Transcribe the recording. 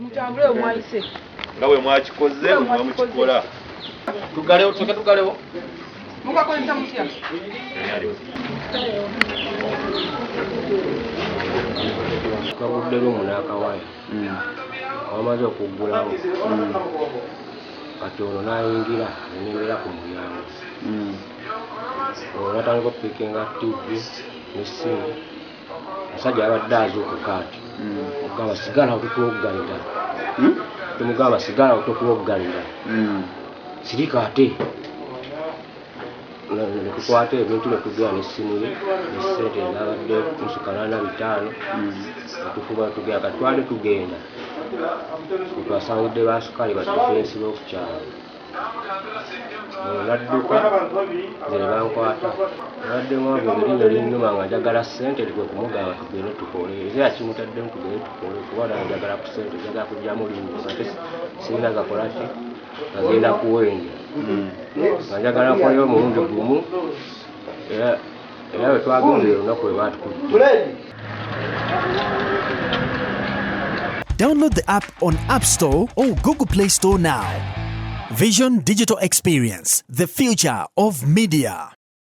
Mutambule omwayise. Nga bwe mwakikoze bwe mwamukikola. Tugalewo, tusoke tugalewo. Mukakozesa mutya? Twagudde lumu n'akawaya. Wamaze okuggulawo, kati ono n'ayingira nenemera ku mulyango. Ono natandika okupikinga TV n'essimu. Omusajja yabadde azuukuka ati mugamba, "Sigala otukuwogganira." Tumugamba, "Sigala otukuwogganira, sirika." Ate netukwata ebintu netugenda n'essimu ye nesente ezabadde nusu kanaana bitaano, netufuba tugenda. Kati twali tugenda twasangidde basukali ba defense b'okukyalo. Ono nadduka, nze ne bankwata. Nabadde mwavu, erinnyo linnuma nga njagala ssente. Kwe kumugamba tugende tukole, era yakimutaddemu, tugende tukole kuba nange njagala ku ssente, njagala kugyamu linnyo, ate sirina gakola ki agenda kuwenja, nga njagala nkoleyo omulundi gumu. Era bwe twagenze olunaku lwe baatukutte. Download the app on App Store or Google Play Store now. Vision Digital Experience, the future of media.